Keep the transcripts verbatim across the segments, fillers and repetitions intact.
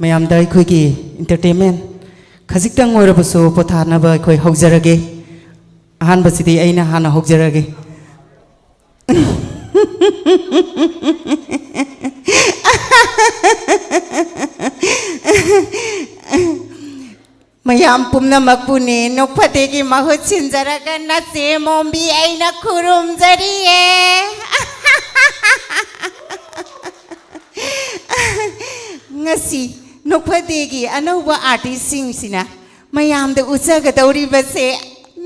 ꯃꯌꯥꯝꯗ ꯑꯩꯈꯣꯏꯒꯤ entertainment ꯈꯖꯤꯛꯇꯪ ꯑꯣꯏꯔꯕꯁꯨ ꯄꯣꯊꯥꯅꯕ ꯑꯩꯈꯣꯏ ꯍꯧꯖꯔꯒꯦ꯫ ꯑꯍꯥꯟꯕꯁꯤꯗꯤ ꯑꯩꯅ ꯍꯥꯟꯅ ꯍꯧꯖꯔꯒꯦ꯫ ꯃꯌꯥꯝ ꯄꯨꯝꯅꯃꯛꯄꯨꯅꯦ, ꯅꯣꯛꯐꯗꯦꯒꯤ ꯃꯍꯨꯠ ꯁꯤꯟꯖꯔꯒ ꯅꯆꯦ ꯃꯣꯝꯕꯤ ꯑꯩꯅ ꯈꯨꯔꯨꯝꯖꯔꯤꯌꯦ꯫ ꯉꯁꯤ ꯅꯣꯛꯐꯗꯦꯒꯤ ꯑꯅꯧꯕ artistꯁꯤꯡꯁꯤꯅ ꯃꯌꯥꯝꯗ ꯎꯠꯆꯒꯗꯧꯔꯤꯕꯁꯦ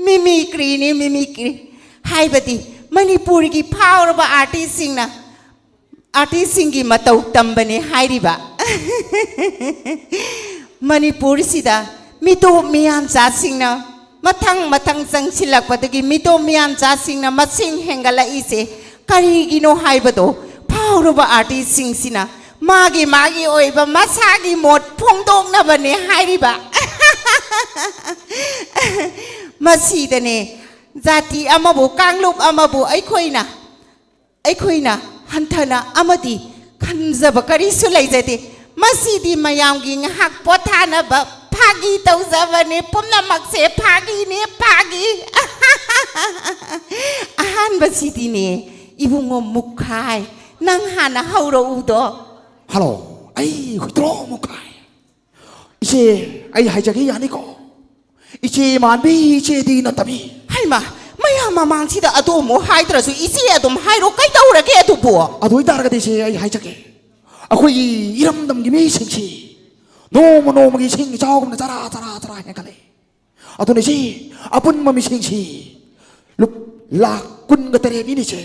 mimicryꯅꯤ, mimicry꯫ ꯍꯥꯏꯕꯗꯤ ꯃꯅꯤꯄꯨꯔꯒꯤ ꯐꯥꯎꯔꯕ artistꯁꯤꯡꯅ artistꯁꯤꯡꯒꯤ ꯃꯇꯧ ꯇꯝꯕꯅꯦ ꯍꯥꯏꯔꯤꯕ꯫ ꯃꯅꯤꯄꯨꯔꯁꯤꯗ ꯃꯤꯇꯣꯞ ꯃꯤꯌꯥꯟꯆꯥꯁꯤꯡꯅ ꯃꯊꯪ ꯃꯊꯪ ꯆꯪꯁꯤꯜꯂꯛꯄꯗꯒꯤ ꯃꯤꯇꯣꯞ ꯃꯤꯌꯥꯟꯆꯥꯁꯤꯡꯅ ꯃꯁꯤꯡ ꯍꯦꯟꯒꯠꯂꯛꯏꯁꯦ ꯀꯔꯤꯒꯤꯅꯣ ꯍꯥꯏꯕꯗꯣ ꯐꯥꯎꯔꯕ artistꯁꯤꯡꯁꯤꯅ ꯃꯥꯒꯤ ꯃꯥꯒꯤ ꯑꯣꯏꯕ ꯃꯁꯥꯒꯤ ꯃꯣꯠ ꯐꯣꯡꯗꯣꯛꯅꯕꯅꯦ ꯍꯥꯏꯔꯤꯕ꯫ ꯃꯁꯤꯗꯅꯦ ꯖꯥꯇꯤ ꯑꯃꯕꯨ, ꯀꯥꯡꯂꯨꯞ ꯑꯃꯕꯨ ꯑꯩꯈꯣꯏꯅ ꯑꯩꯈꯣꯏꯅ ꯍꯟꯊꯅ ꯑꯃꯗꯤ ꯈꯟꯖꯕ ꯀꯔꯤꯁꯨ ꯂꯩꯖꯗꯦ꯫ ꯃꯁꯤꯗꯤ ꯃꯌꯥꯝꯒꯤ ꯉꯥꯏꯍꯥꯛ ꯄꯣꯊꯥꯅꯕ ꯐꯥꯒꯤ ꯇꯧꯖꯕꯅꯤ꯫ ꯄꯨꯝꯅꯃꯛꯁꯦ ꯐꯥꯒꯤꯅꯦ, ꯐꯥꯒꯤ꯫ ꯑꯍꯥꯟꯕꯁꯤꯗꯤꯅꯦ, ꯏꯕꯨꯡꯉꯣ ꯃꯨꯈꯥꯏ, ꯅꯪ ꯍꯥꯟꯅ ꯍꯧꯔꯛꯎꯗꯣ꯫ ꯍꯜꯂꯣ, ꯑꯩ ꯍꯨꯏꯗ꯭ꯔꯣ ꯃꯨꯈꯥꯏ꯫ ꯏꯆꯦ, ꯑꯩ ꯍꯥꯏꯖꯒꯦ ꯌꯥꯅꯤꯀꯣ? ꯏꯆꯦ ꯃꯥꯟꯕꯤ ꯏꯆꯦꯗꯤ ꯅꯠꯇꯕꯤ꯫ ꯍꯩꯃꯥ, ꯃꯌꯥꯝ ꯃꯃꯥꯡꯁꯤꯗ ꯑꯗꯨ ꯑꯃꯨꯛ ꯍꯥꯏꯗ꯭ꯔꯁꯨ ꯏꯆꯦ ꯑꯗꯨꯝ ꯍꯥꯏꯔꯣ, ꯀꯩꯗꯧꯔꯒꯦ ꯑꯗꯨꯕꯨ? ꯑꯗꯨ ꯑꯣꯏꯇꯥꯔꯒꯗꯤ ꯏꯆꯦ, ꯑꯩ ꯍꯥꯏꯖꯒꯦ꯫ ꯑꯩꯈꯣꯏꯒꯤ ꯏꯔꯝꯗꯝꯒꯤ ꯃꯤꯁꯤꯡꯁꯤ ꯅꯣꯡꯃ ꯅꯣꯡꯃꯒꯤ ꯏꯁꯤꯡ ꯏꯆꯥꯎꯒꯨꯝꯅ ꯆꯔꯥ ꯆꯔꯥ ꯆꯔꯥ ꯍꯦꯟꯒꯠꯂꯦ꯫ ꯑꯗꯨꯅ ꯏꯆꯦ, ꯑꯄꯨꯟꯕ ꯃꯤꯁꯤꯡꯁꯤ ꯂꯨꯞ-, ꯂꯥꯈ ꯀꯨꯟꯒ ꯇꯔꯦꯠꯅꯤꯅꯦ ꯏꯆꯦ꯫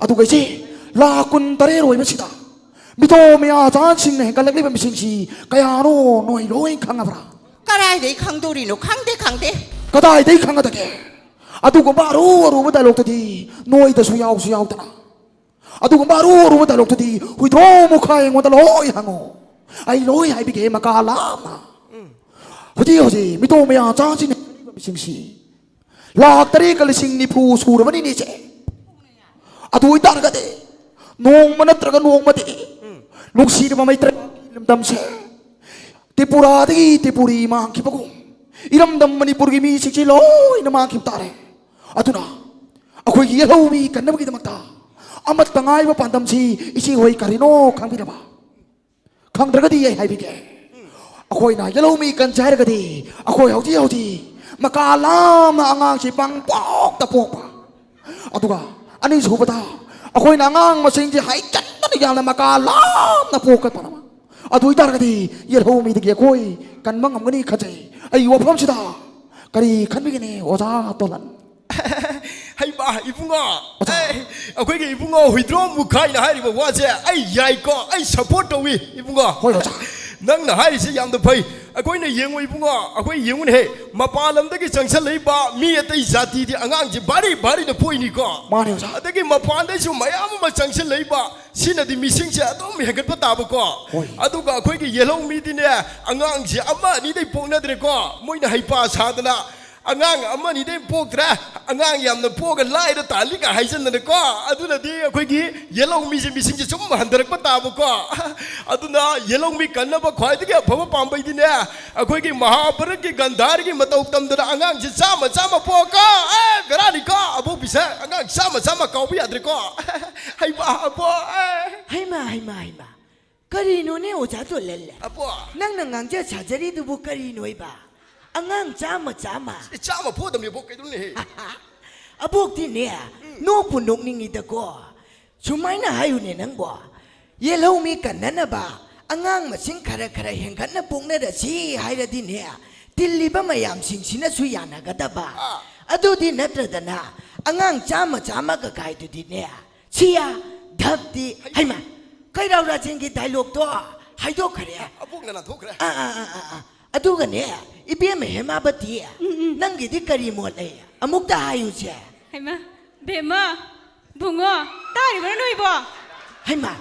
ꯑꯗꯨꯒ ꯏꯆꯦ, ꯂꯥꯈ ꯀꯨꯟ ꯇꯔꯦꯠ ꯑꯣꯏꯕꯁꯤꯗ ꯃꯤꯇꯣꯞ ꯃꯤꯌꯥꯆꯥꯟꯁꯤꯡꯅ ꯍꯦꯟꯒꯠꯂꯛꯂꯤꯕ ꯃꯤꯁꯤꯡꯁꯤ ꯀꯌꯥꯅꯣ ꯅꯣꯏ ꯂꯣꯏ ꯈꯪꯉꯕ꯭ꯔꯥ? ꯀꯗꯥꯏꯗꯩ ꯈꯪꯗꯣꯔꯤꯅꯣ? ꯈꯪꯗꯦ, ꯈꯪꯗꯦ꯫ ꯀꯗꯥꯏꯗꯩ ꯈꯪꯒꯗꯒꯦ? ꯑꯗꯨꯒꯨꯝꯕ ꯑꯔꯨ ꯑꯔꯨꯕ dialogueꯇꯨꯗꯤ ꯅꯣꯏꯗꯁꯨ ꯌꯥꯎꯁꯨ ꯌꯥꯎꯗꯅ, ꯑꯗꯨꯒꯨꯝꯕ ꯑꯔꯨ ꯑꯔꯨꯕ dialogueꯇꯨꯗꯤ ꯍꯨꯏꯗ꯭ꯔꯣ ꯃꯨꯈꯥꯏ ꯑꯩꯉꯣꯟꯗ ꯂꯣꯏ ꯍꯪꯉꯣ꯫ ꯑꯩ ꯂꯣꯏ ꯍꯥꯏꯕꯤꯒꯦ ꯃꯀꯥ ꯂꯥꯝꯅ꯫ ꯍꯧꯖꯤꯛ ꯍꯧꯖꯤꯛ ꯃꯤꯇꯣꯞ ꯃꯌꯥ ꯆꯥꯁꯤꯟꯅ ꯂꯩꯔꯤꯕ ꯃꯤꯁꯤꯡꯁꯤ ꯂꯥꯈ ꯇꯔꯦꯠꯀ ꯂꯤꯁꯤꯡ ꯅꯤꯐꯨ ꯁꯨꯔꯕꯅꯤꯅꯦ ꯏꯆꯦ꯫ ꯑꯗꯨ ꯑꯣꯏꯇꯥꯔꯒꯗꯤ ꯅꯣꯡꯃ ꯅꯠꯇ꯭ꯔꯒ ꯅꯣꯡꯃꯗꯤ ꯅꯨꯡꯁꯤꯔꯕ ꯃꯩꯇ꯭ꯔꯩ ꯂꯝꯗꯝꯁꯦ ꯇ꯭ꯔꯤꯄꯨꯔꯥꯗꯒꯤ ꯇ꯭ꯔꯤꯄꯨꯔꯤ ꯃꯥꯡꯈꯤꯕꯒꯨꯝ, ꯏꯔꯝꯗꯝ ꯃꯅꯤꯄꯨꯔꯒꯤ ꯃꯤꯁꯤꯡꯁꯤ ꯂꯣꯏꯅ ꯃꯥꯡꯈꯤꯕ ꯇꯥꯔꯦ꯫ ꯑꯗꯨꯅ ꯑꯩꯈꯣꯏꯒꯤ ꯌꯦꯜꯍꯧꯃꯤ ꯀꯟꯅꯕꯒꯤꯗꯃꯛꯇ ꯑꯃꯠꯇ ꯉꯥꯏꯕ ꯄꯥꯟꯗꯝꯁꯤ ꯏꯆꯦ ꯍꯣꯏ ꯀꯔꯤꯅꯣ ꯈꯪꯕꯤꯔꯕ? ꯈꯪꯗ꯭ꯔꯒꯗꯤ ꯑꯩ ꯍꯥꯏꯕꯤꯒꯦ꯫ ꯑꯩꯈꯣꯏꯅ ꯌꯦꯜꯍꯧꯃꯤ ꯀꯟꯁꯦ ꯍꯥꯏꯔꯒꯗꯤ ꯑꯩꯈꯣꯏ ꯍꯧꯖꯤꯛ ꯍꯧꯖꯤꯛ ꯃꯀꯥ ꯂꯥꯝꯅ ꯑꯉꯥꯡꯁꯤ ꯄꯪꯄꯣꯛꯇ ꯄꯣꯛꯄ, ꯑꯗꯨꯒ ꯑꯅꯤꯁꯨꯕꯗ ꯑꯩꯈꯣꯏꯅ ꯑꯉꯥꯡ ꯃꯁꯤꯡꯁꯦ ꯍꯩꯖꯤꯟꯗꯅ ꯌꯥꯝꯅ ꯃꯀꯥ ꯂꯥꯝꯅ ꯄꯣꯛꯀꯗꯕ꯫ ꯑꯗꯨ ꯑꯣꯏꯇꯥꯔꯒꯗꯤ ꯌꯦꯜꯍꯧꯃꯤꯗꯒꯤ ꯑꯩꯈꯣꯏ ꯀꯟꯕ ꯉꯝꯒꯅꯤ ꯈꯟꯖꯩ꯫ ꯑꯩꯒꯤ ꯋꯥꯐꯝꯁꯤꯗ ꯀꯔꯤ ꯈꯟꯕꯤꯒꯅꯤ, ꯑꯣꯖꯥ ꯇꯣꯂꯟ? ꯍꯩꯃꯥ ꯏꯕꯨꯡꯉꯣ, ꯑꯦ, ꯑꯩꯈꯣꯏꯒꯤ ꯏꯕꯨꯡꯉꯣ ꯍꯨꯏꯗ꯭ꯔꯣꯝ ꯃꯨꯈꯥꯏꯅ ꯍꯥꯏꯔꯤꯕ ꯋꯥꯁꯦ ꯑꯩ ꯌꯥꯏꯀꯣ, ꯑꯩ ꯁꯞꯄꯣꯔꯠ ꯇꯧꯏ ꯏꯕꯨꯡꯉꯣ꯫ ꯍꯣꯏ, ꯑꯣꯖꯥ꯫ ꯅꯪꯅ ꯍꯥꯏꯔꯤꯁꯦ ꯌꯥꯝꯅ ꯐꯩ꯫ ꯑꯩꯈꯣꯏꯅ ꯌꯦꯡꯉꯨ ꯏꯕꯨꯡꯉꯣ, ꯑꯩꯈꯣꯏ ꯌꯦꯡꯉꯨꯅꯦꯍꯦ, ꯃꯄꯥꯟ ꯂꯝꯗꯒꯤ ꯆꯪꯁꯜꯂꯛꯏꯕ ꯃꯤ ꯑꯇꯩ ꯖꯥꯇꯤꯗꯤ ꯑꯉꯥꯡꯁꯦ ꯚꯥꯔꯤ ꯚꯥꯔꯤꯗ ꯄꯣꯛꯏꯅꯤꯀꯣ꯫ ꯃꯥꯅꯦ, ꯑꯣꯖꯥ꯫ ꯑꯗꯒꯤ ꯃꯄꯥꯟꯗꯩꯁꯨ ꯃꯌꯥꯝ ꯑꯃ ꯆꯪꯁꯤꯜꯂꯛꯏꯕ, ꯁꯤꯅꯗꯤ ꯃꯤꯁꯤꯡꯁꯦ ꯑꯗꯨꯝ ꯍꯦꯟꯒꯠꯄ ꯇꯥꯕꯀꯣ꯫ ꯍꯣꯏ꯫ ꯑꯗꯨꯒ ꯑꯩꯈꯣꯏꯒꯤ ꯌꯦꯜꯍꯧ ꯃꯤꯗꯤꯅꯦ, ꯑꯉꯥꯡꯁꯦ ꯑꯃ ꯑꯅꯤꯗꯩ ꯄꯣꯛꯅꯗ꯭ꯔꯦꯀꯣ꯫ ꯃꯣꯏꯅ ꯍꯩꯄꯥ ꯁꯥꯗꯅ ꯑꯉꯥꯡ ꯑꯃ ꯑꯅꯤꯗꯩ ꯄꯣꯛꯇ꯭ꯔꯦ, ꯑꯉꯥꯡ ꯌꯥꯝꯅ ꯄꯣꯛꯑꯒ ꯂꯥꯏꯔ ꯇꯥꯜꯂꯤꯒ ꯍꯥꯏꯖꯟꯗꯅꯀꯣ꯫ ꯑꯗꯨꯅꯗꯤ ꯑꯩꯈꯣꯏꯒꯤ ꯌꯦꯜꯍꯧ ꯃꯤꯁꯦ, ꯃꯤꯁꯤꯡꯁꯦ ꯁꯨꯝ ꯍꯟꯊꯔꯛꯄ ꯇꯥꯕꯀꯣ꯫ ꯑꯗꯨꯅ ꯌꯦꯜꯍꯧ ꯃꯤ ꯀꯟꯅꯕ ꯈ꯭ꯋꯥꯏꯗꯒꯤ ꯑꯐꯕ ꯄꯥꯝꯕꯩꯗꯤꯅꯦ, ꯑꯩꯈꯣꯏꯒꯤ ꯃꯍꯥꯚꯥꯔꯠꯀꯤ ꯒꯟꯙꯥꯔꯒꯤ ꯃꯇꯧ ꯇꯝꯗꯅ ꯑꯉꯥꯡꯁꯦ ꯆꯥꯝꯃ ꯆꯥꯝꯃ ꯄꯣꯛꯀꯣ꯫ ꯑꯦ, ꯕꯦꯔꯥꯅꯤꯀꯣ ꯑꯕꯣꯛ ꯄꯤꯁꯛ, ꯑꯉꯥꯡ ꯆꯥꯝꯃ ꯆꯥꯝꯃ ꯀꯥꯎꯕ ꯌꯥꯗ꯭ꯔꯦꯀꯣ꯫ ꯍꯩꯃꯥ ꯑꯕꯣꯛ, ꯑꯦ꯫ ꯍꯩꯃ ꯍꯩꯃ ꯍꯩꯃ, ꯀꯔꯤꯅꯣꯅꯦ ꯑꯣꯖꯥ ꯇꯣꯂꯜꯂꯦ? ꯑꯕꯣꯛ꯫ ꯅꯪꯅ ꯉꯥꯡꯖ ꯁꯥꯖꯔꯤꯗꯨꯕꯨ ꯀꯔꯤꯅꯣꯏꯕ? ꯑꯉꯥꯡ ꯆꯥꯝꯃ ꯆꯥꯝꯃ? ꯑꯦ, ꯆꯥꯝꯃ ꯄꯣꯗꯝꯅꯦ ꯑꯕꯣꯛ, ꯀꯩꯗꯧꯅꯦꯍꯦ? ꯑꯕꯣꯛꯇꯤꯅꯦ, ꯅꯣꯛꯄꯨ ꯅꯣꯛꯅꯤꯡꯉꯤꯗꯀꯣ꯫ ꯁꯨꯃꯥꯏꯅ ꯍꯥꯏꯌꯨꯅꯦ ꯅꯪꯕꯣ, ꯌꯦꯜꯍꯧ ꯃꯤ ꯀꯟꯅꯅꯕ ꯑꯉꯥꯡ ꯃꯁꯤꯡ ꯈꯔ ꯈꯔ ꯍꯦꯟꯒꯠꯅ ꯄꯣꯛꯅꯔꯁꯤ ꯍꯥꯏꯔꯗꯤꯅꯦ, ꯇꯤꯜꯂꯤꯕ ꯃꯌꯥꯝꯁꯤꯡꯁꯤꯅꯁꯨ ꯌꯥꯅꯒꯗꯕ꯫ ꯑꯥ꯫ ꯑꯗꯨꯗꯤ ꯅꯠꯇ꯭ꯔꯗꯅ ꯑꯉꯥꯡ ꯆꯥꯝꯃ ꯆꯥꯝꯃꯒ ꯀꯥꯏꯗꯨꯗꯤꯅꯦ, ꯁꯤꯌꯥ ꯙꯞꯇꯤ꯫ ꯍꯩꯃ, ꯀꯩꯔꯥꯎ ꯔꯥꯖꯦꯟꯒꯤ ꯗꯥꯏꯂꯣꯛꯇꯣ ꯍꯥꯏꯗꯣꯛꯈ꯭ꯔꯦ꯫ ꯑꯕꯣꯛꯅ ꯅꯥꯟꯊꯣꯛꯈ꯭ꯔꯦ꯫ ꯑꯥ, ꯑꯥ, ꯑꯥ, ꯑꯥ, ꯑꯥ꯫ ꯑꯗꯨꯒꯅꯦ, ꯏꯕꯦꯝꯃ ꯍꯦꯃꯥꯕꯇꯤ, ꯅꯪꯒꯤꯗꯤ ꯀꯔꯤ ꯃꯣꯠ ꯂꯩ? ꯑꯃꯨꯛꯇ ꯍꯥꯏꯌꯨꯁꯦ꯫ ꯍꯩꯃꯥ, ꯕꯦꯝꯃ, ꯕꯨꯡꯉꯣ, ꯇꯥꯔꯤꯕ꯭ꯔꯥ ꯅꯣꯏꯕꯣ? ꯍꯩꯃꯥ,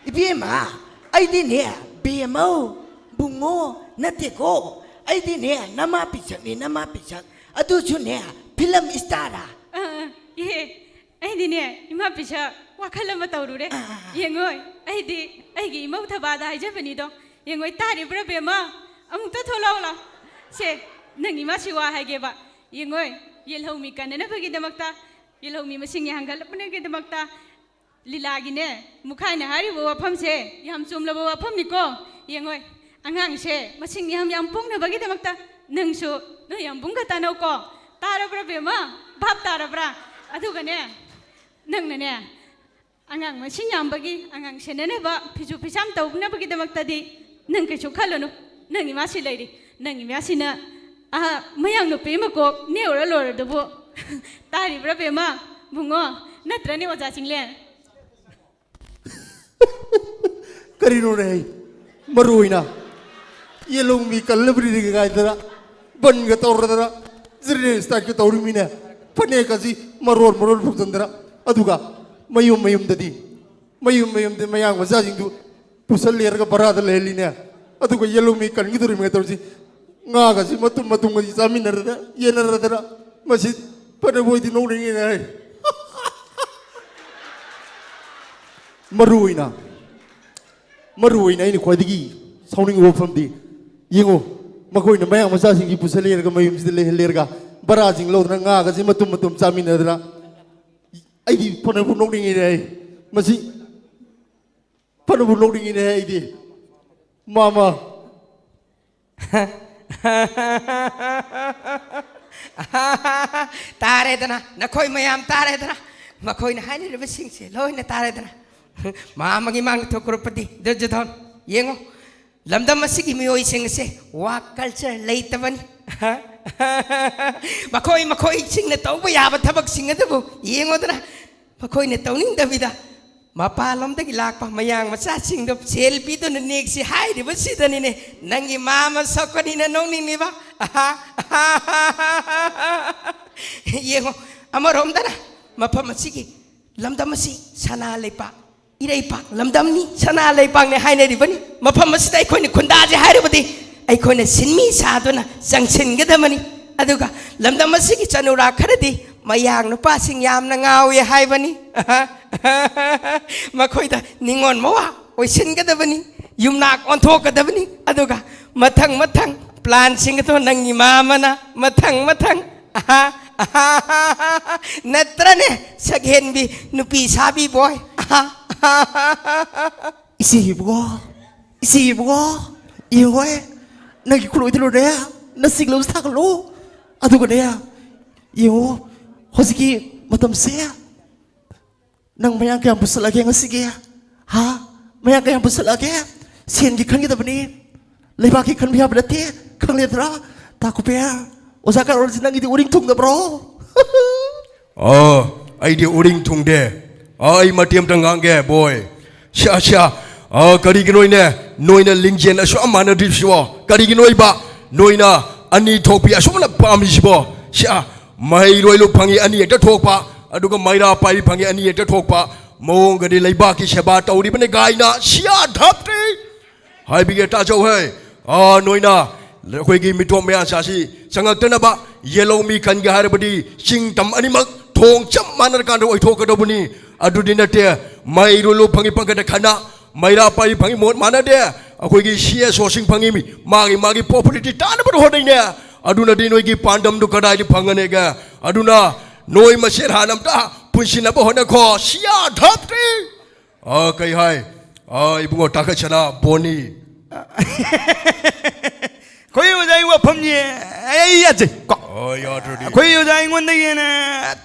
ꯏꯕꯦꯝꯃ, ꯑꯩꯗꯤꯅꯦ, ꯕꯦꯝꯃꯧ, ꯕꯨꯡꯉꯣ ꯅꯠꯇꯦꯀꯣ꯫ ꯑꯩꯗꯤꯅꯦ, ꯅꯃꯥ ꯄꯤꯁꯛꯅꯤ, ꯅꯃꯥ ꯄꯤꯁꯛ꯫ ꯑꯗꯨꯁꯨꯅꯦ, ꯐꯤꯂꯝ ꯏꯁꯇꯥꯔ꯫ ꯑ, ꯑ, ꯏꯍꯦ, ꯑꯩꯗꯤꯅꯦ, ꯏꯃꯥ ꯄꯤꯁꯛ, ꯋꯥꯈꯜ ꯑꯃ ꯇꯧꯔꯨꯔꯦ꯫ ꯑ, ꯑ, ꯑ꯫ ꯌꯦꯡꯉꯣꯏ, ꯑꯩꯗꯤ ꯑꯩꯒꯤ ꯏꯃꯧ ꯊꯕꯥꯗ ꯍꯥꯏꯖꯕꯅꯤꯗꯣ꯫ ꯌꯦꯡꯉꯣꯏ, ꯇꯥꯔꯤꯕ꯭ꯔꯥ ꯕꯦꯝꯃ? ꯑꯃꯨꯛꯇ ꯊꯣꯛꯂꯛꯑꯣ ꯂꯥꯎ꯫ ꯁꯦ, ꯅꯪ ꯏꯃꯥꯁꯤ ꯋꯥ ꯍꯥꯏꯒꯦꯕ꯫ ꯌꯦꯡꯉꯣꯏ, ꯌꯦꯜꯍꯧꯃꯤ ꯀꯟꯅꯅꯕꯒꯤꯗꯃꯛꯇ, ꯌꯦꯜꯍꯧꯃꯤ ꯃꯁꯤꯡ ꯌꯥꯝꯍꯟꯒꯠꯂꯛꯅꯕꯒꯤꯗꯃꯛꯇ ꯂꯤꯂꯥꯒꯤꯅꯦ, ꯃꯨꯈꯥꯏꯅ ꯍꯥꯏꯔꯤꯕ ꯋꯥꯐꯝꯁꯦ ꯌꯥꯝ ꯆꯨꯝꯂꯕ ꯋꯥꯐꯝꯅꯤꯀꯣ꯫ ꯌꯦꯡꯉꯣꯏ, ꯑꯉꯥꯡꯁꯦ ꯃꯁꯤꯡ ꯌꯥꯝ ꯌꯥꯝ ꯄꯣꯛꯅꯕꯒꯤꯗꯃꯛꯇ ꯅꯪꯁꯨ ꯅꯣꯏ ꯌꯥꯝꯕꯨꯡꯒ ꯇꯥꯟꯅꯧꯀꯣ꯫ ꯇꯥꯔꯕ꯭ꯔꯥ ꯕꯦꯝꯃ? ꯚꯥꯞ ꯇꯥꯔꯕ꯭ꯔꯥ? ꯑꯗꯨꯒꯅꯦ, ꯅꯪꯅꯅꯦ, ꯑꯉꯥꯡ ꯃꯁꯤꯡ ꯌꯥꯝꯕꯒꯤ, ꯑꯉꯥꯡ ꯁꯦꯟꯅꯅꯕ, ꯐꯤꯁꯨ ꯐꯤꯁꯥꯝ ꯇꯧꯅꯕꯒꯤꯗꯃꯛꯇꯗꯤ ꯅꯪ ꯀꯩꯁꯨ ꯈꯜꯂꯨꯅꯨ꯫ ꯅꯪ ꯏꯃꯥꯁꯤ ꯂꯩꯔꯤ꯫ ꯅꯪ ꯏꯃꯥꯁꯤꯅ, ꯑꯍ, ꯃꯌꯥꯡ ꯅꯨꯄꯤ ꯑꯃ ꯀꯣꯛ ꯅꯦꯛꯎꯔ ꯂꯣꯏꯔꯗꯨꯕꯨ꯫ ꯇꯥꯔꯤꯕ꯭ꯔꯥ ꯕꯦꯝꯃ, ꯕꯨꯡꯉꯣ? ꯅꯠꯇ꯭ꯔꯅꯦ ꯑꯣꯖꯥ ꯆꯤꯡꯂꯦꯟ? ꯀꯔꯤꯅꯣꯅꯦ? ꯃꯔꯨ ꯑꯣꯏꯅ ꯌꯦꯂꯣꯡꯕꯤ ꯀꯜꯂꯕ꯭ꯔꯤꯒ ꯀꯥꯏꯗꯅ, ꯕꯟꯒ ꯇꯧꯔꯗꯅ, ꯗ꯭ꯔꯦꯟ ꯁ꯭ꯇꯥꯏꯛꯀ ꯇꯧꯔꯤꯃꯤꯅꯦ꯫ ꯐꯅꯦꯛ ꯑꯁꯤ ꯃꯔꯣꯟ ꯃꯔꯣꯟ ꯐꯨꯝꯖꯤꯟꯗꯅ, ꯑꯗꯨꯒ ꯃꯌꯨꯝ ꯃꯌꯨꯝꯗꯗꯤ, ꯃꯌꯨꯝ ꯃꯌꯨꯝꯗ ꯃꯌꯥꯡ ꯃꯆꯥꯁꯤꯡꯗꯨ ꯄꯨꯁꯜꯂꯦꯔꯒ ꯚꯔꯥꯗ ꯂꯩꯍꯜꯂꯤꯅꯦ꯫ ꯑꯗꯨꯒ ꯌꯦꯂꯣꯡꯕꯤ ꯀꯟꯈꯤꯗꯣꯔꯤꯃꯦ ꯇꯧꯔꯤꯁꯤ꯫ ꯉꯥꯒꯁꯤ ꯃꯇꯨꯝ ꯃꯇꯨꯝꯒꯁꯤ ꯆꯥꯃꯤꯟꯅꯔꯗꯅ, ꯌꯦꯟꯅꯔꯗꯅ, ꯃꯁꯤ ꯐꯅꯕꯣꯏꯗꯤ ꯅꯣꯛꯅꯤꯡꯉꯤꯅꯦ꯫ ꯃꯔꯨ ꯑꯣꯏꯅ, ꯃꯔꯨ ꯑꯣꯏꯅ ꯑꯩꯅ ꯈ꯭ꯋꯥꯏꯗꯒꯤ ꯁꯥꯎꯅꯤꯡꯕ ꯋꯥꯐꯝꯗꯤ, ꯌꯦꯡꯉꯨ, ꯃꯈꯣꯏꯅ ꯃꯌꯥꯡ ꯃꯆꯥꯁꯤꯡꯁꯤ ꯄꯨꯁꯜꯂꯦꯔꯒ ꯃꯌꯨꯝꯁꯤꯗ ꯂꯩꯍꯜꯂꯦꯔꯒ ꯚꯔꯥꯁꯤꯡ ꯂꯧꯗꯅ ꯉꯥꯒꯁꯤ ꯃꯇꯨꯝ ꯃꯇꯨꯝ ꯆꯥꯃꯤꯟꯅꯗꯅ, ꯑꯩꯗꯤ ꯐꯅꯕꯨ ꯅꯣꯛꯅꯤꯡꯉꯤꯅꯦ꯫ ꯑꯩ ꯃꯁꯤ ꯐꯅꯕꯨ ꯅꯣꯛꯅꯤꯡꯉꯤꯅꯦ ꯑꯩꯗꯤ꯫ ꯃꯥꯃ꯫ ꯇꯥꯔꯦꯗꯅ, ꯅꯈꯣꯏ ꯃꯌꯥꯝ ꯇꯥꯔꯦꯗꯅ, ꯃꯈꯣꯏꯅ ꯍꯥꯏꯅꯔꯤꯕꯁꯤꯡꯁꯦ ꯂꯣꯏꯅ ꯇꯥꯔꯦꯗꯅ꯫ ꯃꯥ ꯑꯃꯒꯤ ꯃꯥꯡꯗ ꯊꯣꯛꯈ꯭ꯔꯛꯄꯗꯤ ꯗꯨꯔꯖꯣꯙꯟ꯫ ꯌꯦꯡꯉꯣ, ꯂꯝꯗꯝ ꯑꯁꯤꯒꯤ ꯃꯤꯑꯣꯏꯁꯤꯡ ꯑꯁꯦ ꯋꯥꯛ ꯀꯜꯆꯔ ꯂꯩꯇꯕꯅꯤ꯫ ꯃꯈꯣꯏ ꯃꯈꯣꯏꯁꯤꯡꯅ ꯇꯧꯕ ꯌꯥꯕ ꯊꯕꯛꯁꯤꯡ ꯑꯗꯨꯕꯨ ꯌꯦꯡꯉꯣꯗꯅ, ꯃꯈꯣꯏꯅ ꯇꯧꯅꯤꯡꯗꯕꯤꯗ ꯃꯄꯥꯟꯂꯣꯝꯗꯒꯤ ꯂꯥꯛꯄ ꯃꯌꯥꯡ ꯃꯆꯥꯁꯤꯡꯗꯣ ꯁꯦꯜ ꯄꯤꯗꯨꯅ ꯅꯦꯛꯁꯤ ꯍꯥꯏꯔꯤꯕꯁꯤꯗꯅꯤꯅꯦ ꯅꯪꯒꯤ ꯃꯥꯃ ꯁꯛꯄꯅꯤꯅ ꯅꯣꯛꯅꯤꯡꯂꯤꯕ꯫ ꯌꯦꯡꯉꯣ, ꯑꯃꯔꯣꯝꯗꯅ ꯃꯐꯝ ꯑꯁꯤꯒꯤ ꯂꯝꯗꯝ ꯑꯁꯤ ꯁꯅꯥ ꯂꯩꯄꯥꯛ, ꯏꯔꯩꯄꯥꯛ ꯂꯝꯗꯝꯅꯤ, ꯁꯅꯥ ꯂꯩꯄꯥꯛꯅꯤ ꯍꯥꯏꯅꯔꯤꯕꯅꯤ꯫ ꯃꯐꯝ ꯑꯁꯤꯗ ꯑꯩꯈꯣꯏꯅ ꯈꯨꯟꯗꯥꯁꯤ ꯍꯥꯏꯔꯕꯗꯤ ꯑꯩꯈꯣꯏꯅ ꯁꯤꯟꯃꯤ ꯁꯥꯗꯨꯅ ꯆꯪꯁꯤꯟꯒꯗꯕꯅꯤ꯫ ꯑꯗꯨꯒ ꯂꯝꯗꯝ ꯑꯁꯤꯒꯤ ꯆꯅꯨꯔꯥ ꯈꯔꯗꯤ ꯃꯌꯥꯡ ꯅꯨꯄꯥꯁꯤꯡ ꯌꯥꯝꯅ ꯉꯥꯎꯏ ꯍꯥꯏꯕꯅꯤ꯫ ꯃꯈꯣꯏꯗ ꯅꯤꯉꯣꯜ ꯃꯋꯥ ꯑꯣꯏꯁꯤꯟꯒꯗꯕꯅꯤ, ꯌꯨꯝꯅꯥꯛ ꯑꯣꯟꯊꯣꯛꯀꯗꯕꯅꯤ꯫ ꯑꯗꯨꯒ ꯃꯊꯪ ꯃꯊꯪ ꯄ꯭ꯂꯥꯟꯁꯤꯡ ꯑꯗꯣ ꯅꯪꯒꯤ ꯃꯥ ꯑꯃꯅ ꯃꯊꯪ ꯃꯊꯪ ꯑꯍꯥ, ꯑꯍꯥ, ꯑꯍꯥ, ꯑꯍꯥ, ꯑꯍꯥ, ꯅꯠꯇ꯭ꯔꯅꯦ? ꯁꯛꯍꯦꯟꯕꯤ ꯅꯨꯄꯤ ꯁꯥꯕꯤ ꯕꯣꯏ꯫ ꯑꯍꯥ, ꯑꯍꯥ, ꯑꯍꯥ, ꯑꯍꯥ, ꯑꯍꯥ꯫ ꯏꯆꯦ ꯏꯕꯨꯡꯉꯣ, ꯏꯆꯦ ꯏꯕꯨꯡꯉꯣ, ꯌꯦꯡꯉꯣꯏ, ꯅꯪꯒꯤ ꯈꯨꯠꯂꯣꯏꯗꯨꯂꯣꯅꯦ, ꯅꯁꯤꯡꯂꯕꯁꯨ ꯊꯥꯒꯠꯂꯨ꯫ ꯑꯗꯨꯒꯅꯦ, ꯌꯦꯡꯉꯣ, ꯍꯧꯖꯤꯛꯀꯤ ꯃꯇꯝꯁꯦ ꯅꯪ ꯃꯌꯥꯝ ꯀꯌꯥꯝ ꯄꯨꯁꯜꯂꯛꯑꯒꯦ ꯉꯁꯤꯒꯤ? ꯍꯥ? ꯃꯌꯥꯝ ꯀꯌꯥꯝ ꯄꯨꯁꯜꯂꯛꯑꯒꯦ? ꯁꯦꯟꯒꯤ ꯈꯟꯒꯗꯕꯅꯤ, ꯂꯩꯕꯥꯛꯀꯤ ꯈꯟꯕ ꯌꯥꯕ ꯅꯠꯇꯦ, ꯈꯪꯂꯦꯗ꯭ꯔꯥ? ꯇꯥ ꯀꯨꯄꯦ, ꯑꯣꯖꯥ ꯀꯥꯔꯣꯜꯁꯤ ꯅꯪꯒꯤꯗꯤ ꯎꯔꯤꯡ ꯊꯨꯡꯗꯕ꯭ꯔꯣ? ꯑꯣ, ꯑꯩꯗꯤ ꯎꯔꯤꯡ ꯊꯨꯡꯗꯦ꯫ ꯑꯣ, ꯑꯩ ꯃꯇꯦꯛ ꯑꯃꯇ ꯉꯥꯡꯒꯦ, ꯕꯣꯏ꯫ ꯁ꯭ꯌꯥ, ꯁ꯭ꯌꯥ꯫ ꯑꯣ, ꯀꯔꯤꯒꯤꯅꯣꯅꯦ? ꯅꯣꯏꯅ ꯂꯤꯡꯖꯦꯜ ꯑꯁꯨꯛ ꯌꯥꯝ ꯃꯥꯟꯅꯗ꯭ꯔꯤꯕꯁꯤꯕꯣ? ꯀꯔꯤꯒꯤꯅꯣ ꯏꯕ? ꯅꯣꯏꯅ ꯑꯅꯤ ꯊꯣꯛꯄꯤ ꯑꯁꯨꯛ ꯌꯥꯝꯅ ꯄꯥꯝꯃꯤꯁꯤꯕꯣ? ꯁ꯭ꯌꯥ, ꯃꯍꯩꯔꯣꯏ ꯂꯨ ꯐꯪꯉꯤ ꯑꯅꯤ ꯍꯦꯛꯇ ꯊꯣꯛꯄ, ꯑꯗꯨꯒ ꯃꯩꯔꯥ ꯄꯥꯏꯕꯤ ꯐꯪꯉꯤ ꯑꯅꯤ ꯍꯦꯛꯇ ꯊꯣꯛꯄ, ꯃꯑꯣꯡꯒꯗꯤ ꯂꯩꯕꯥꯛꯀꯤ ꯁꯦꯕꯥ ꯇꯧꯔꯤꯕꯅꯤ ꯒꯥꯏꯅ꯫ ꯁ꯭ꯌꯥ, ꯙꯞꯇꯤ! ꯍꯥꯏꯕꯤꯒꯦ ꯇꯥꯖꯧ ꯍꯦ꯫ ꯑꯥ, ꯅꯣꯏꯅ ꯑꯩꯈꯣꯏꯒꯤ ꯃꯤꯇꯣꯞ ꯃꯌꯥꯝꯁꯤ ꯆꯪꯉꯛꯇꯅꯕ ꯌꯦꯜꯍꯧꯃꯤ ꯈꯟꯒꯦ ꯍꯥꯏꯔꯕꯗꯤ ꯆꯤꯡ ꯇꯝ ꯑꯅꯤꯃꯛ ꯊꯣꯡ ꯆꯞ ꯃꯥꯟꯅꯔꯀꯥꯟꯗ ꯑꯣꯏꯊꯣꯛꯀꯗꯧꯕꯅꯤ꯫ ꯑꯗꯨꯗꯤ ꯅꯠꯇꯦ, ꯃꯍꯩꯔꯣꯏ ꯂꯣ ꯐꯪꯉꯤ ꯄꯪꯈꯠꯇ ꯈꯟꯅ, ꯃꯩꯔꯥ ꯄꯥꯏꯕꯤ ꯐꯪꯉꯤ ꯃꯣꯠ ꯃꯥꯟꯅꯗꯦ, ꯑꯩꯈꯣꯏꯒꯤ ꯁꯤ ꯑꯦꯁ ꯑꯣꯁꯤꯡ ꯐꯪꯉꯤ ꯃꯤ-, ꯃꯥꯒꯤ ꯃꯥꯒꯤ ꯄꯣꯄꯨꯂꯤꯇꯤ ꯇꯥꯅꯕꯗ ꯍꯣꯠꯅꯩꯅꯦ꯫ ꯑꯗꯨꯅꯗꯤ ꯅꯣꯏꯒꯤ ꯄꯥꯟꯗꯝꯗꯨ ꯀꯗꯥꯏꯗ ꯐꯪꯒꯅꯦꯒꯦ? ꯑꯗꯨꯅ ꯅꯣꯏ ꯃꯁꯦꯟ ꯍꯥꯟꯅ ꯑꯝꯇ ꯄꯨꯟꯁꯤꯟꯅꯕ ꯍꯣꯠꯅꯈꯣ꯫ ꯁꯤꯌꯥ ꯙꯞꯇꯤ! ꯑ, ꯀꯩ ꯍꯥꯏ? ꯑ, ꯏꯕꯨꯡꯉꯣ ꯇꯥꯈꯠꯁꯅꯥ ꯕꯣꯅꯤ꯫ ꯑꯩꯈꯣꯏ ꯑꯣꯖꯥꯒꯤ ꯋꯥꯐꯝꯁꯦ ꯑꯩ ꯌꯥꯖꯩ ꯀꯣ꯫ ꯑ, ꯌꯥꯗ꯭ꯔꯗꯤ? ꯑꯩꯈꯣꯏ ꯑꯣꯖꯥ ꯑꯩꯉꯣꯟꯗꯒꯤ ꯍꯦꯟꯅ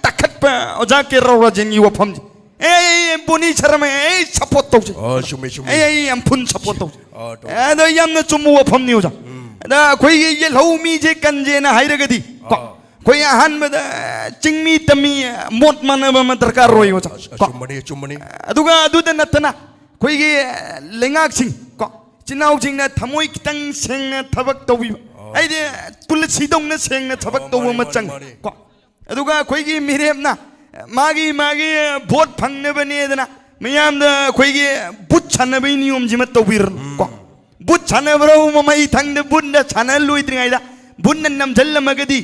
ꯇꯥꯈꯠꯄ ꯑꯣꯖꯥ ꯀꯦ ꯔꯥꯎ ꯔꯥꯖꯦꯟꯒꯤ ꯋꯥꯐꯝꯁꯦ꯫ ꯑꯦ, ꯑꯦ, ꯑꯦ, ꯕꯣꯅꯤ ꯁꯔꯝ, ꯑꯦ, ꯑꯩ ꯁꯞꯄꯣꯔꯠ ꯇꯧꯖꯩ꯫ ꯑ, ꯆꯨꯝꯃꯦ, ꯆꯨꯝꯃꯦ꯫ ꯑꯩ, ꯑꯩ ꯌꯥꯝ ꯐꯨꯜ ꯁꯞꯄꯣꯔꯠ ꯇꯧꯖꯩ꯫ ꯑ, ꯇꯧ꯫ ꯑꯦ, ꯑꯗꯣ ꯌꯥꯝꯅ ꯆꯨꯝꯕ ꯋꯥꯐꯝꯅꯤ ꯑꯣꯖꯥ꯫ ꯎꯝ꯫ ꯑꯗ ꯑꯩꯈꯣꯏꯒꯤ ꯌꯦꯜꯍꯧ ꯃꯤꯁꯦ ꯀꯟꯖꯦꯅ ꯍꯥꯏꯔꯒꯗꯤ ꯀꯣ, ꯑ꯫ ꯑꯩꯈꯣꯏ ꯑꯍꯥꯟꯕꯗ ꯆꯤꯡꯃꯤ ꯇꯝꯃꯤ ꯃꯣꯠ ꯃꯥꯟꯅꯕ ꯑꯃ ꯗꯔꯀꯥꯔ ꯑꯣꯏ ꯑꯣꯖꯥ꯫ ꯑ, ꯀꯣ? ꯑꯆꯨꯝꯕꯅꯤ, ꯑꯆꯨꯝꯕꯅꯤ꯫ ꯑꯗꯨꯒ ꯑꯗꯨꯗ ꯅꯠꯇꯅ ꯑꯩꯈꯣꯏꯒꯤ ꯂꯩꯉꯥꯛꯁꯤꯡ ꯀꯣ, ꯏꯆꯤꯟ ꯏꯅꯥꯎꯁꯤꯡꯅ ꯊꯃꯣꯏ ꯈꯤꯇꯪ ꯁꯦꯡꯅ ꯊꯕꯛ ꯇꯧꯕꯤꯕ꯫ ꯑ꯫ ꯍꯥꯏꯗꯤ ꯇꯨꯂꯁꯤꯗꯧꯅ ꯁꯦꯡꯅ ꯊꯕꯛ ꯑ, ꯇꯧꯕ ꯃꯥꯅꯤ, ꯑꯃ ꯃꯥꯅꯤ, ꯆꯪꯉꯤ ꯃꯥꯅꯤ꯫ ꯀꯣ? ꯑꯗꯨꯒ ꯑꯩꯈꯣꯏꯒꯤ ꯃꯤꯔꯦꯞꯅ ꯃꯥꯒꯤ ꯃꯥꯒꯤ ꯚꯣꯠ ꯐꯪꯅꯕꯅꯦꯗꯅ ꯃꯌꯥꯝꯗ ꯑꯩꯈꯣꯏꯒꯤ ꯕꯨꯠ ꯁꯥꯟꯅꯕꯒꯤ ꯅꯤꯌꯣꯝꯁꯤꯃ ꯇꯧꯕꯤꯔꯅꯨ ꯀꯣ꯫ ꯕꯨꯠ ꯁꯥꯟꯅꯕ꯭ꯔꯕꯨ ꯃꯃꯩ ꯊꯪꯗ ꯕꯨꯠꯅ ꯁꯥꯟꯅꯍꯜꯂꯣꯏꯗ꯭ꯔꯤꯉꯩꯗ ꯕꯨꯠꯅ ꯅꯝꯁꯤꯜꯂꯝꯃꯒꯗꯤ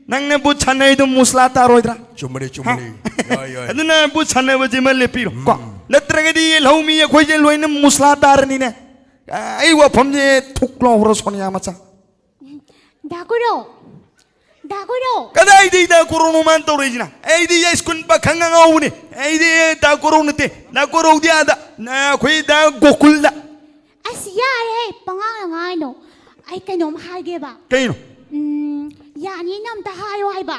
ꯅꯪꯅ ꯕꯨꯠ ꯁꯥꯟꯅꯩꯗꯣ ꯃꯨꯁꯂꯥ ꯇꯥꯔꯣꯏꯗ꯭ꯔꯥ? ꯆꯨꯝꯕꯅꯤ, ꯆꯨꯝꯕꯅꯤ꯫ ꯍꯥ? ꯌꯥꯏ, ꯌꯥꯏ꯫ ꯑꯗꯨꯅ ꯕꯨꯠ ꯁꯥꯟꯅꯕꯁꯤꯃ ꯂꯦꯞꯄꯤꯔꯣ ꯀꯣ꯫ ꯎꯝ꯫ ꯅꯠꯇ꯭ꯔꯒꯗꯤ ꯂꯧꯃꯤ ꯑꯩꯈꯣꯏꯁꯦ ꯂꯣꯏꯅ ꯃꯨꯁꯂꯥ ꯇꯥꯔꯅꯤꯅꯦ꯫ ꯑꯩ ꯋꯥꯐꯝꯁꯦ ꯊꯨꯛ ꯂꯥꯎꯕ꯭ꯔꯣ, ꯁꯣꯅꯤꯌꯥ ꯃꯆꯥ? ꯗꯥ ꯒꯨꯔꯨ, ꯗꯥ ꯒꯨꯔꯨ꯫ ꯀꯗꯥꯏꯗꯒꯤ ꯗꯥ ꯒꯨꯔꯨꯅꯣ ꯃꯥꯅ ꯇꯧꯔꯛꯏꯁꯤꯅ? ꯑꯩꯗꯤ ꯁ꯭ꯀꯨꯜ ꯄꯥꯈꯪ ꯑꯉꯥꯎꯕꯅꯤ꯫ ꯑꯩꯗꯤ ꯗꯥ ꯒꯨꯔꯨ ꯅꯠꯇꯦ꯫ ꯗꯥ ꯒꯨꯔꯨꯗꯤ ꯑꯥꯗ, ꯑꯩꯈꯣꯏ ꯗꯥ ꯒꯣꯀꯨꯜꯗ꯫ ꯑꯁ, ꯌꯥꯔꯦꯍꯦ, ꯄꯉꯥꯡ ꯉꯥꯡꯉꯥꯏꯅꯣ꯫ ꯑꯩ ꯀꯩꯅꯣꯝ ꯍꯥꯏꯒꯦꯕ꯫ ꯀꯩꯅꯣ? ꯎꯝ, ꯌꯥꯅꯤꯅ ꯑꯝꯇ ꯍꯥꯏꯌꯣ ꯍꯥꯏꯕ꯫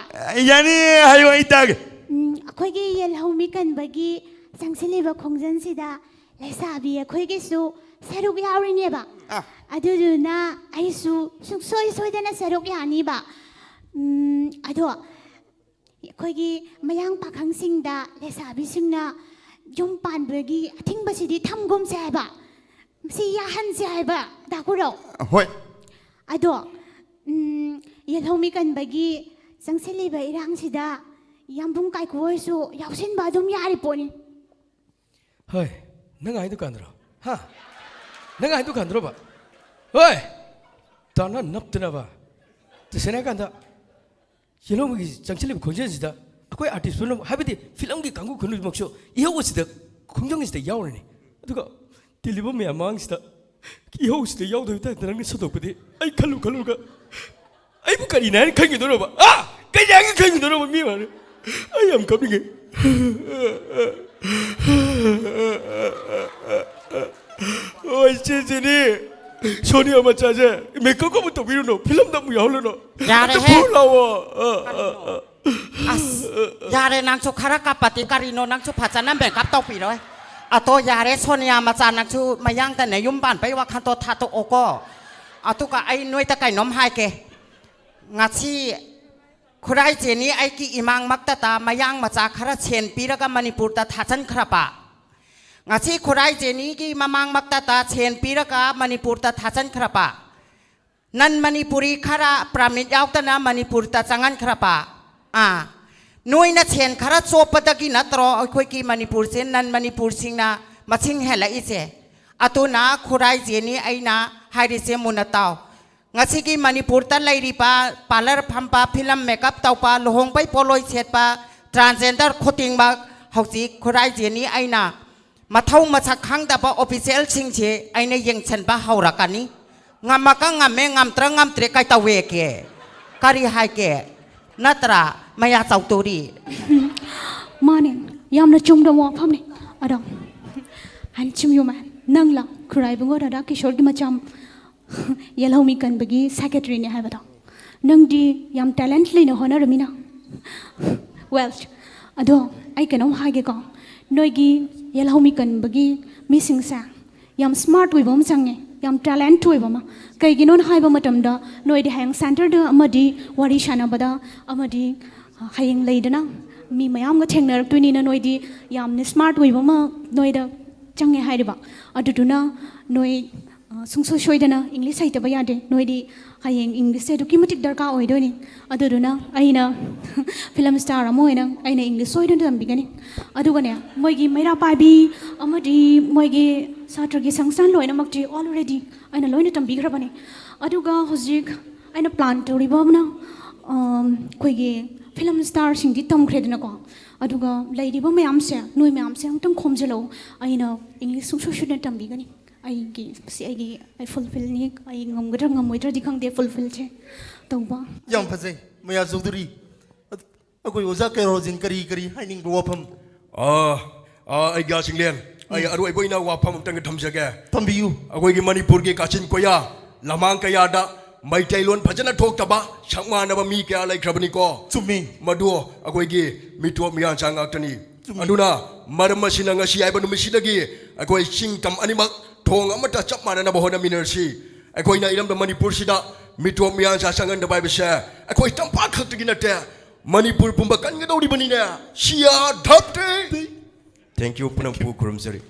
ꯌꯥꯅꯤ, ꯍꯥꯏꯌꯣ, ꯑꯩ ꯇꯥꯒꯦ꯫ ꯎꯝ, ꯑꯩꯈꯣꯏꯒꯤ ꯌꯦꯜꯍꯧꯃꯤ ꯀꯟꯕꯒꯤ ꯆꯪꯁꯤꯜꯂꯤꯕ ꯈꯣꯡꯖꯪꯁꯤꯗ ꯂꯩꯁꯥꯕꯤ ꯑꯩꯈꯣꯏꯒꯤꯁꯨ ꯁꯔꯨꯛ ꯌꯥꯎꯔꯤꯅꯦꯕ꯫ ꯑꯥ꯫ ꯑꯗꯨꯗꯨꯅ ꯑꯩꯁꯨ ꯁꯨꯡꯁꯣꯏ ꯁꯣꯏꯗꯅ ꯁꯔꯨꯛ ꯌꯥꯅꯤꯕ꯫ ꯎꯝ, ꯑꯗꯣ ꯑꯩꯈꯣꯏꯒꯤ ꯃꯌꯥꯡ ꯄꯥꯈꯪꯁꯤꯡꯗ ꯂꯩꯁꯥꯕꯤꯁꯤꯡꯅ ꯌꯨꯝ ꯄꯥꯟꯕꯒꯤ ꯑꯊꯤꯡꯕꯁꯤꯗꯤ ꯊꯝꯒꯨꯝꯁꯦ ꯍꯥꯏꯕ꯫ ꯃꯁꯤ ꯌꯥꯍꯟꯁꯦ ꯍꯥꯏꯕ, ꯗꯥ ꯒꯨꯔꯨ꯫ ꯍꯣꯏ꯫ ꯑꯗꯣ, ꯎꯝ, ꯌꯦꯜꯍꯧꯃꯤ ꯀꯟꯕꯒꯤ ꯆꯪꯁꯤꯜꯂꯤꯕ ꯏꯔꯥꯡꯁꯤꯗ ꯌꯥꯝꯕꯨꯡ ꯀꯥꯏꯀꯨ ꯍꯣꯏꯁꯨ ꯌꯥꯎꯁꯤꯟꯕ ꯑꯗꯨꯝ ꯌꯥꯔꯤ ꯄꯣꯠꯅꯤ꯫ ꯍꯣꯏ, ꯅꯪ ꯍꯥꯏꯗꯨ ꯀꯥꯟꯗ꯭ꯔꯣ? ꯍꯥ? ꯅꯪ ꯍꯥꯏꯗꯨ ꯀꯥꯟꯗ꯭ꯔꯣꯕ? ꯍꯣꯏ! ꯇꯥꯅ ꯅꯞꯇꯅꯕ꯫ ꯇꯁꯦꯡꯅ ꯍꯥꯏ ꯀꯥꯟꯗ, ꯌꯦꯜꯍꯧꯃꯤꯒꯤ ꯆꯪꯁꯤꯜꯂꯤꯕ ꯈꯣꯡꯖꯦꯜꯁꯤꯗ ꯑꯩꯈꯣꯏ ꯑꯥꯔꯇꯤꯁ ꯄꯨꯝꯅꯃꯛ, ꯍꯥꯏꯕꯗꯤ ꯐꯤꯂꯝꯒꯤ ꯀꯥꯡꯕꯨ ꯈꯨꯗꯤꯡꯃꯛꯁꯨ ꯏꯍꯧ ꯑꯁꯤꯗ, ꯈꯣꯡꯖꯪ ꯑꯁꯤꯗ ꯌꯥꯎꯔꯅꯤ꯫ ꯑꯗꯨꯒ ꯇꯤꯜꯂꯤꯕ ꯃꯌꯥꯝ ꯃꯥꯡꯁꯤꯗ ꯏꯍꯧ ꯑꯁꯤꯗ ꯌꯥꯎꯗꯕ ꯇꯥꯏꯞꯇ ꯅꯪꯅ ꯁꯟꯗꯣꯛꯄꯗꯤ ꯑꯩ ꯈꯜꯂꯨ ꯈꯜꯂꯨꯔꯒ ꯑꯩꯕꯨ ꯀꯔꯤꯅꯦ ꯍꯥꯏꯅ ꯈꯟꯈꯤꯗꯣꯏꯅꯣꯕ? ꯑꯥ? ꯀꯔꯤ ꯍꯥꯏꯅ ꯈꯟꯈꯤꯗꯣꯏꯅꯣꯕ ꯃꯤ ꯑꯃꯅ? ꯑꯩ ꯌꯥꯝ ꯀꯞꯅꯤꯡꯉꯦ꯫ ꯍꯣꯏ, ꯆꯦ ꯖꯦꯅꯤ, ꯁꯣꯅꯤꯌꯥ ꯃꯆꯥꯁꯦ ꯃꯦꯀꯞꯀ ꯑꯃꯨꯛ ꯇꯧꯕꯤꯔꯨꯅꯨ, ꯐꯤꯂꯝꯗ ꯑꯃꯨꯛ ꯌꯥꯎꯍꯜꯂꯨꯅꯨ꯫ ꯑꯝꯇ ꯌꯥꯔꯦꯍꯦ꯫ ꯐꯨꯔꯨ ꯂꯥꯛꯑꯣ꯫ ꯑ, ꯑ, ꯑ꯫ ꯑꯁ, ꯌꯥꯔꯦ, ꯅꯪꯁꯨ ꯈꯔ ꯀꯞꯄꯗꯤ ꯀꯔꯤꯅꯣ, ꯅꯪꯁꯨ ꯐꯖꯅ ꯃꯦꯀꯞ ꯇꯧꯕꯤꯔꯣꯏ꯫ ꯑꯗꯣ ꯌꯥꯔꯦ, ꯁꯣꯅꯤꯌꯥ ꯃꯆꯥ, ꯅꯪꯁꯨ ꯃꯌꯥꯡꯗꯅꯦ ꯌꯨꯝ ꯄꯥꯟꯕꯩ ꯋꯥꯈꯜꯗꯣ ꯊꯥꯗꯣꯛꯑꯣꯀꯣ꯫ ꯑꯗꯨꯒ ꯑꯩ ꯅꯣꯏꯗ ꯀꯩꯅꯣꯝ ꯍꯥꯏꯒꯦ꯫ ꯉꯁꯤ ꯈꯨꯔꯥꯏ ꯖꯦꯅꯤ ꯑꯩꯒꯤ ꯏꯃꯥꯡꯃꯛꯇꯗ ꯃꯌꯥꯡ ꯃꯆꯥ ꯈꯔ ꯁꯦꯟ ꯄꯤꯔꯒ ꯃꯅꯤꯄꯨꯔꯗ ꯊꯥꯖꯤꯟꯈ꯭ꯔꯕ꯫ ꯉꯁꯤ ꯈꯨꯔꯥꯏ ꯖꯦꯅꯤꯒꯤ ꯃꯃꯥꯡꯃꯛꯇꯗ ꯁꯦꯟ ꯄꯤꯔꯒ ꯃꯅꯤꯄꯨꯔꯗ ꯊꯥꯖꯤꯟꯈ꯭ꯔꯕ꯫ ꯅꯟ ꯃꯅꯤꯄꯨꯔꯤ ꯈꯔ ꯄꯔꯃꯤꯠ ꯌꯥꯎꯗꯅ ꯃꯅꯤꯄꯨꯔꯗ ꯆꯪꯍꯟꯈ꯭ꯔꯕ꯫ ꯑꯥ, ꯅꯣꯏꯅ ꯁꯦꯟ ꯈꯔ ꯆꯣꯞꯄꯗꯒꯤ ꯅꯠꯇ꯭ꯔꯣ ꯑꯩꯈꯣꯏꯒꯤ ꯃꯅꯤꯄꯨꯔꯁꯦ ꯅꯟ ꯃꯅꯤꯄꯨꯔꯁꯤꯡꯅ ꯃꯁꯤꯡ ꯍꯦꯜꯂꯛꯏꯁꯦ? ꯑꯗꯨꯅ ꯈꯨꯔꯥꯏ ꯖꯦꯅꯤ ꯑꯩꯅ ꯍꯥꯏꯔꯤꯁꯦ ꯃꯨꯟꯅ ꯇꯥꯎ꯫ ꯉꯁꯤꯒꯤ ꯃꯅꯤꯄꯨꯔꯗ ꯂꯩꯔꯤꯕ ꯄꯥꯔꯂꯔ ꯐꯝꯕ, ꯐꯤꯂꯝ ꯃꯦꯀꯞ ꯇꯧꯕ, ꯂꯨꯍꯣꯡꯕꯩ ꯄꯣꯠꯂꯣꯏ ꯁꯦꯠꯄ, ꯇ꯭ꯔꯥꯟꯁꯖꯦꯟꯗꯔ ꯈꯨꯗꯤꯡꯃꯛ ꯍꯧꯖꯤꯛ ꯈꯨꯔꯥꯏ ꯖꯦꯅꯤ ꯑꯩꯅ ꯃꯊꯧ ꯃꯁꯛ ꯈꯪꯗꯕ ꯑꯣꯐꯤꯁꯤꯌꯦꯜꯁꯤꯡꯁꯦ ꯑꯩꯅ ꯌꯦꯡꯁꯤꯟꯕ ꯍꯧꯔꯛꯀꯅꯤ꯫ ꯉꯝꯃꯒ ꯉꯝꯃꯦ, ꯉꯝꯇ꯭ꯔ ꯉꯝꯇ꯭ꯔꯦ ꯀꯩꯇꯧꯋꯦꯒꯦ? ꯀꯔꯤ ꯍꯥꯏꯒꯦ? ꯅꯠꯇ꯭ꯔꯥ, ꯃꯌꯥ ꯆꯧꯗꯣꯔꯤ? ꯃꯥꯅꯦ, ꯌꯥꯝꯅ ꯆꯨꯝꯕ ꯋꯥꯐꯝꯅꯦ꯫ ꯑꯗꯣ, handsome young man, ꯅꯪꯂ ꯈꯨꯔꯥꯏꯕꯨꯡꯉꯣ ꯔꯥꯙꯥ ꯀꯤꯁꯣꯔꯒꯤ ꯃꯆꯥ ꯌꯦꯜꯍꯧꯃꯤ ꯀꯟꯕꯒꯤ ꯁꯦꯀ꯭ꯔꯦꯇꯔꯤꯅꯦ ꯍꯥꯏꯕꯗꯣ? ꯅꯪꯗꯤ ꯌꯥꯝ ꯇꯦꯂꯦꯟꯠ ꯂꯩꯅ ꯍꯣꯠꯅꯔꯝꯃꯤꯅ꯫ ꯋꯦꯜ, ꯑꯗꯣ ꯑꯩ ꯀꯩꯅꯣꯝ ꯍꯥꯏꯒꯦꯀꯣ, ꯅꯣꯏꯒꯤ ꯌꯦꯜꯍꯧꯃꯤ ꯀꯟꯕꯒꯤ ꯃꯤꯁꯤꯡꯁꯦ ꯌꯥꯝ ꯁ꯭ꯃꯥꯔꯠ ꯑꯣꯏꯕ ꯑꯃ ꯆꯪꯉꯦ, ꯌꯥꯝ ꯇꯦꯂꯦꯟꯠ ꯑꯣꯏꯕ ꯑꯃ꯫ ꯀꯩꯒꯤꯅꯣꯅ ꯍꯥꯏꯕ ꯃꯇꯝꯗ, ꯅꯣꯏꯗꯤ ꯍꯌꯦꯡ ꯁꯦꯟꯇꯔꯗ ꯑꯃꯗꯤ ꯋꯥꯔꯤ ꯁꯥꯟꯅꯕꯗ ꯑꯃꯗꯤ ꯍꯌꯦꯡ ꯂꯩꯗꯅ ꯃꯤ ꯃꯌꯥꯝꯒ ꯊꯦꯡꯅꯔꯛꯇꯣꯏꯅꯤꯅ, ꯅꯣꯏꯗꯤ ꯌꯥꯝꯅ ꯁ꯭ꯃꯥꯔꯠ ꯑꯣꯏꯕ ꯑꯃ ꯅꯣꯏꯗ ꯆꯪꯉꯦ ꯍꯥꯏꯔꯤꯕ꯫ ꯑꯗꯨꯗꯨꯅ ꯅꯣꯏ ꯁꯨꯡꯁꯣꯏ ꯁꯣꯏꯗꯅ ꯏꯪꯂꯤꯁ ꯍꯩꯇꯕ ꯌꯥꯗꯦ꯫ ꯅꯣꯏꯗꯤ ꯍꯌꯦꯡ ꯏꯪꯂꯤꯁꯁꯦ ꯑꯗꯨꯛꯀꯤ ꯃꯇꯤꯛ ꯗꯔꯀꯥꯔ ꯑꯣꯏꯗꯣꯏꯅꯤ꯫ ꯑꯗꯨꯗꯨꯅ ꯑꯩꯅ ꯐꯤꯂꯝ ꯁ꯭ꯇꯥꯔ ꯑꯃ ꯑꯣꯏꯅ ꯑꯩꯅ ꯏꯪꯂꯤꯁ ꯁꯣꯏꯗꯅ ꯇꯝꯕꯤꯒꯅꯤ꯫ ꯑꯗꯨꯒꯅꯦ, ꯃꯣꯏꯒꯤ ꯃꯩꯔꯥ ꯄꯥꯏꯕꯤ ꯑꯃꯗꯤ ꯃꯣꯏꯒꯤ ꯁꯥꯇ꯭ꯔꯒꯤ ꯁꯪꯁꯊꯥꯟ ꯂꯣꯏꯅꯃꯛꯇꯤ ꯑꯣꯜꯔꯦꯗꯤ ꯑꯩꯅ ꯂꯣꯏꯅ ꯇꯝꯕꯤꯈ꯭ꯔꯕꯅꯤ꯫ ꯑꯗꯨꯒ ꯍꯧꯖꯤꯛ ꯑꯩꯅ ꯄ꯭ꯂꯥꯟ ꯇꯧꯔꯤꯕ ꯑꯃꯅ, ꯑꯝ, ꯑꯩꯈꯣꯏꯒꯤ ꯐꯤꯂꯝ ꯁ꯭ꯇꯥꯔꯁꯤꯡꯗꯤ ꯇꯝꯈ꯭ꯔꯦꯗꯅꯀꯣ, ꯑꯗꯨꯒ ꯂꯩꯔꯤꯕ ꯃꯌꯥꯝꯁꯦ, ꯅꯣꯏ ꯃꯌꯥꯝꯁꯦ ꯑꯃꯨꯛꯇꯪ ꯈꯣꯝꯖꯤꯜꯂꯛꯎ꯫ ꯑꯩꯅ ꯏꯪꯂꯤꯁ ꯁꯨꯡꯁꯣꯏ ꯁꯣꯏꯗꯅ ꯇꯝꯕꯤꯒꯅꯤ꯫ ꯑꯩꯒꯤ, ꯁꯤ ꯑꯩꯒꯤ, ꯑꯩ ꯐꯨꯜꯐꯤꯜꯅꯤ, ꯑꯩ ꯉꯝꯒꯗ꯭ꯔꯥ ꯉꯝꯃꯣꯏꯗ꯭ꯔꯗꯤ ꯈꯪꯗꯦ ꯐꯨꯜꯐꯤꯜꯁꯦ ꯇꯧꯕ꯫ ꯌꯥꯝ ꯐꯖꯩ ꯃꯌꯥ ꯆꯧꯗꯨꯔꯤ꯫ ꯑꯩꯈꯣꯏ ꯑꯣꯖꯥ ꯀꯩꯔꯣꯖꯤꯟ ꯀꯔꯤ ꯀꯔꯤ ꯍꯥꯏꯅꯤꯡꯕ ꯋꯥꯐꯝ? ꯑꯥ, ꯑꯥ, ꯑꯩ ꯒ꯭ꯌꯥꯁ ꯏꯪꯂꯦꯟ, ꯑꯩ ꯑꯔꯣꯏꯕ ꯑꯣꯏꯅ ꯋꯥꯐꯝ ꯑꯃꯇꯪꯒ ꯊꯝꯖꯒꯦ꯫ ꯊꯝꯕꯤꯌꯨ꯫ ꯑꯩꯈꯣꯏꯒꯤ ꯃꯅꯤꯄꯨꯔꯒꯤ ꯀꯥꯆꯤꯟ ꯀꯣꯌꯥ ꯂꯃꯥꯡ ꯀꯌꯥꯗ ꯃꯩꯇꯩꯂꯣꯟ ꯐꯖꯅ ꯊꯣꯛꯇꯕ ꯁꯛ ꯃꯥꯟꯅꯕ ꯃꯤ ꯀꯌꯥ ꯂꯩꯈ꯭ꯔꯕꯅꯤꯀꯣ꯫ ꯆꯨꯝꯃꯤ꯫ ꯃꯗꯨ ꯑꯩꯈꯣꯏꯒꯤ ꯃꯤꯇꯣꯞ ꯃꯤꯌꯥꯟꯆꯥ ꯉꯥꯛꯇꯅꯤ꯫ ꯆꯨꯝꯃꯤ꯫ ꯑꯗꯨꯅ ꯃꯔꯝ ꯑꯁꯤꯅ ꯉꯁꯤ ꯍꯥꯏꯕ ꯅꯨꯃꯤꯠꯁꯤꯗꯒꯤ ꯑꯩꯈꯣꯏ ꯆꯤꯡ ꯇꯝ ꯑꯅꯤꯃꯛ ꯊꯣꯡ ꯑꯃꯠꯇ ꯆꯞ ꯃꯥꯟꯅꯅꯕ ꯍꯣꯠꯅꯃꯤꯟꯅꯔꯁꯤ꯫ ꯑꯩꯈꯣꯏꯅ ꯏꯔꯝꯗꯝ ꯃꯅꯤꯄꯨꯔꯁꯤꯗ ꯃꯤꯇꯣꯞ ꯃꯤꯌꯥꯟꯆꯥ ꯆꯪꯍꯟꯗꯕ ꯍꯥꯏꯕꯁꯦ ꯑꯩꯈꯣꯏ ꯇꯝꯄꯥꯛ ꯈꯛꯇꯒꯤ ꯅꯠꯇꯦ, ꯃꯅꯤꯄꯨꯔ ꯄꯨꯝꯕ ꯀꯟꯒꯗꯧꯔꯤꯕꯅꯤꯅꯦ꯫ ꯁꯤꯌꯥ ꯙꯞꯇꯤ꯫ Thank you, ꯄꯨꯝꯅꯃꯛꯄꯨ ꯈꯨꯔꯨꯝꯖꯔꯤ꯫